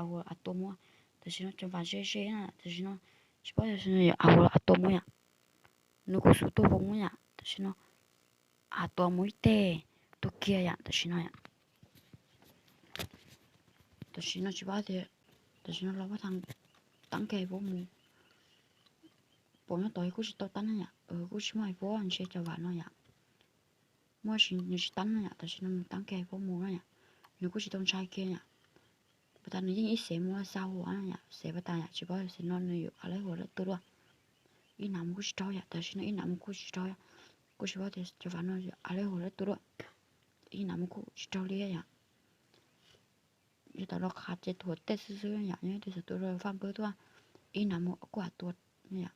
Av Tuam mus. Tam sim no Cam Vam ze ze na, tam sim no tsis paub yog av Tuam mus yom. Nws kuj xub tuaj voos yom, tam sim no av Tuam mus ib teg tuaj kiag yom, tam sim no yom. Tam sim no tsis paub tias, tam sim no Los Paj Thas tab kiag vauv mus, pom nyob tod kuj tsis tau tab na yom, kuj tsis muaj vauv ntshe Cam Vam no yom. Muaj sis nws tsis tab na yom, tam sim no nws tab kiag vauv mus na yom, nws kuj tsis tau ntshai kiag yom. Pas tas nws yeej ib xev mus xa huam na yom, xev pas tas yom, tsis paub xev no nws yuav av laib huam laib tua dua. Ib nam mus kuj tsis raug yom, tam sim no ib nam mus kuj tsis raug, kuj tsis paub tias Cam Vam no yuav av laib huam laib tua dua. Ib nam mus kuj tsis raug li yom. Yog tau los qhav ces tuag tej xwb xwb yom, yog tus xav tua rau faj npawg tuaj, ib nam mus kuj av tua yom.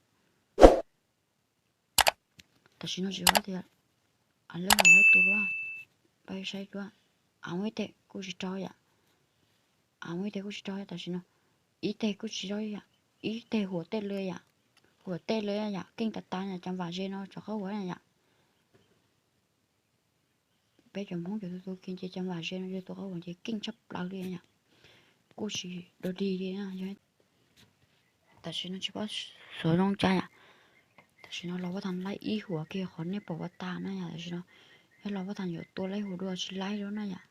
Tam sim no tsis paub tias av laib huam laib tua dua, pab saib dua. Av mus ib teg kuj tsis raug yom, av mus ib teg kuj tsis raug yom, tam sim no ib teg kuj tsis raug yom, ib teg huam tej lawm yom, huam tej lawm yom, keej tas tas yom, Cam Vam ze no rov qab huam yom. Peb cov Hmoob cov tus tus kiag ces Cam Vam ze no yog tus qab huam ces keej tshaj plaws li yom, kuj tsis dog dig li na. Tam sim no tsis paub xyov zoo cas yom, tam sim no Los Paj Thas laib ib huam kiag qhov nej pom pas tas na yom, tam sim no yog Los Paj Thas yuav tua laib huam dua tsis laib lawm na yom.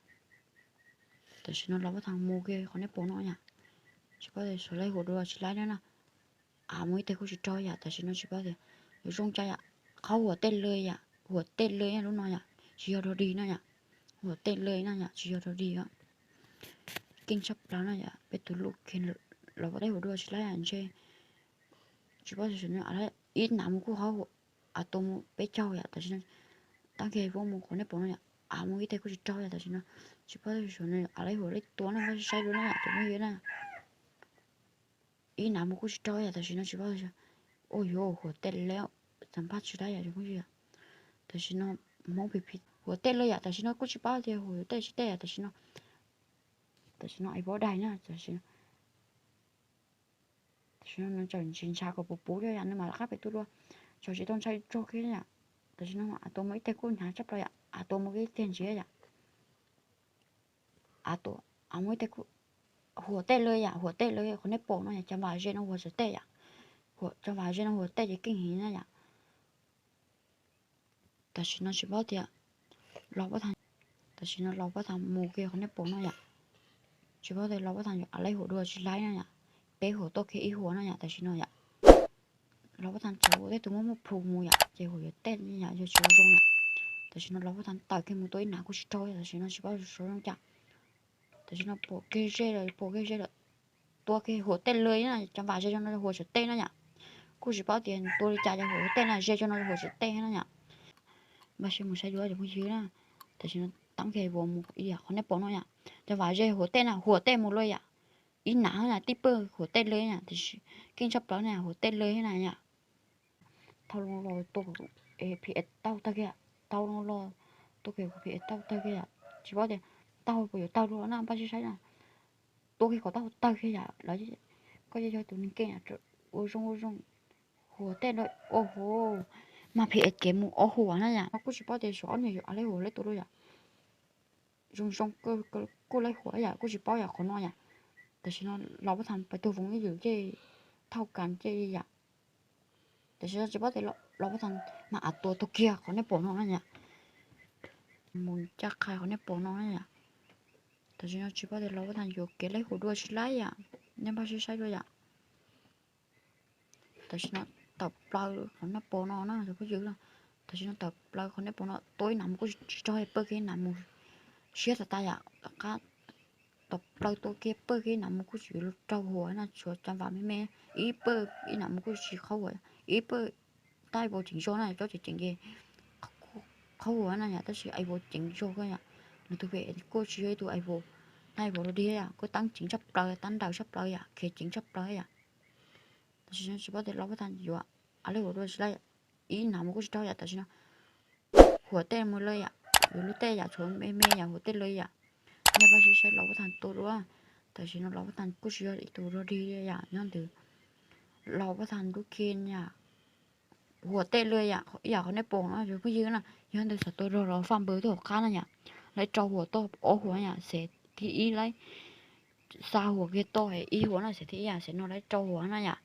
Tam sim no Los Paj Thas mus kiag qhov nej pom no yom, tsis paub tias xyov laib huam dua tsis laib na. Av mus ib teg kuj tsis raug yom, tam sim no tsis paub tias yuav zoo cas yom, qhov huam tej lawm yom, huam tej lawm lub no yom, tsis yog dog dig na yom, huam tej lawm na yom, tsis yog dog dig os. Keej tshaj plaws na yom, peb tus lub kiag Los Paj Thas laib huam dua tsis laib yom, ntshe tsis paub tias ib nam mus kuj qhov huam, av tua mus peb caug yom, tam sim no tab kiag vauv mus qhov nej pom no yom, av mus ib teg kuj tsis raug yom, tam sim no tsis paub tias av laib huam laib tua na, pab saib dua na yom, cov phooj ywg na. Ib nam mus kuj tsis raug yom, tam sim no tsis paub tias, ua yuav huam tej lawm, txav npaj tsis dab yom cov phooj ywg. Tam sim no Hmoob phim phim huam tej lawm yom, tam sim no kuj tsis paub tias huam tej tsis tej yom, tam sim no, tam sim no es vauv dais na, tam sim no nws tseem tsis ntshav kom puv puv thiab yom, nws mam rov qab pem tua dua, tseem tsis tau ntshai tsaug kiag yom. Tam sim no av tua mus ib teg kuj hnyav tshaj plaws yom, av tua mus ib teg ntsiav yom. Av tua, av mus ib teg kuj, huam tej lawm yom, huam tej lawm qhov nej pom no yom, Cam Vam ze no huam txawv tej yom, Cam Vam ze no huam tej ces keej heev na yom. Tam sim no tsis paub tias Los Paj Thas, tam sim no Los Paj Thas mus kiag qhov nej pom no yom, tsis paub tias Los Paj Thas yuav av laib huam dua tsis laib na yom, peb huam tuaj kiag ib huam na yom, tam sim no yom. Los Paj Thas txawm ua tej tus muaj muaj plhus mus yom, ces huam yuav tej yom, yog tsis ua zoo yom. Tam sim no Los Paj Thas tawm kiag mus tua ib nam kuj tsis raug yom, tam sim no tsis paub xyov zoo cas. Tam sim no pom kiag zej lawm, pom kiag zej lawm, tua kiag huam tej lawm na, Cam Vam ze no huam txawv tej na yom. Kuj tsis paub tias tua li cas ces huam tej na, ze no huam txawv tej na yom. Npaj siab mus saib dua cov phooj ywg na. Tam sim no tab kiag vauv mus qhov nej pom no yom, Cam Vam ze huam tej na, huam tej mus lawm yom. Ib nam na tib pawg huam tej lawm yom, keej tshaj plaws na, huam tej lawm na yom. Thaum los tua phim es tau tawg kiag, thaum los tua kiag phim es tau tawg kiag yom, tsis paub tias tau puas yuav tawg dua na, npaj siab saib na. Tua kiag kom tau tawg kiag yom, lawv, koj yog tus neeg keej ua zoo ua zoo, huam tej lawm, ua huam, mas phim es cev mus ob huam na yom, kuj tsis paub tias xyov ob niag yuav av laib huam laib tua dua yom. Zoo zoo kuj laib huam yom, kuj tsis paub yom qhov no yom. Tam sim no Los Paj Thas pais tuag voos ib yam ces thauj kas ces yom. Tam sim no tsis paub tias Los Paj Thas mas av tua tuag kiag qhov nej pom no na yom. Mus caj qhais qhov nej pom no na yom. Tam sim no tsis paub tias Los Paj Thas yuav kev laib huam dua tsis laib yom, nej npaj siab saib dua yom. Tam sim no tawm plaws qhov nej pom no na cov phooj ywg. Tam sim no tawm plaws qhov nej pom no, tua ib nam mus kuj tsis raug, pawg kiag ib nam mus siab tas tas yom. Qab tawm plaws tua kiag pawg kiag ib nam mus kuj tsis raug huam na, tshuav Cam Vam me me ib pawg, ib nam mus kuj tsis qhov huam, ib pawg tab ais vauv ceev zog na, cov ceev ceev ces qhov huam na yom, tab sis ais vauv ceev zog kawg yom. Nws tus phem kuj tsis yog ib tug ais vauv, tab ais vauv los dig yom, kuj tab ceev tshaj plaws, tab nraws tshaj plaws yom, khiav ceev tshaj plaws yom. Tam sim no tsis paub tias Los Paj Thas yuav av laib huam dua tsis laib, ib nam mus kuj tsis raug yom, tam sim no huam tej mus lawm yom, yuav lub tej yom, tshuav me me yom, huam tej lawm yom. Nej npaj siab saib Los Paj Thas tua dua, tam sim no Los Paj Thas kuj tsis yog ib tug dog dig yom, nyob ntawm Los Paj Thas lub kiag yom. Huam tej lawm yom, ib yam qhov nej pom no cov phooj ywg na, yog ntawd xav tua rog los faj npawg tuaj hauv qab na yom, lawv rau huam tuaj ob huam yom, xev thib ib laib, xa huas kiag tau ib huas no, xeem thib ib xeem no lawv rau huas no yom.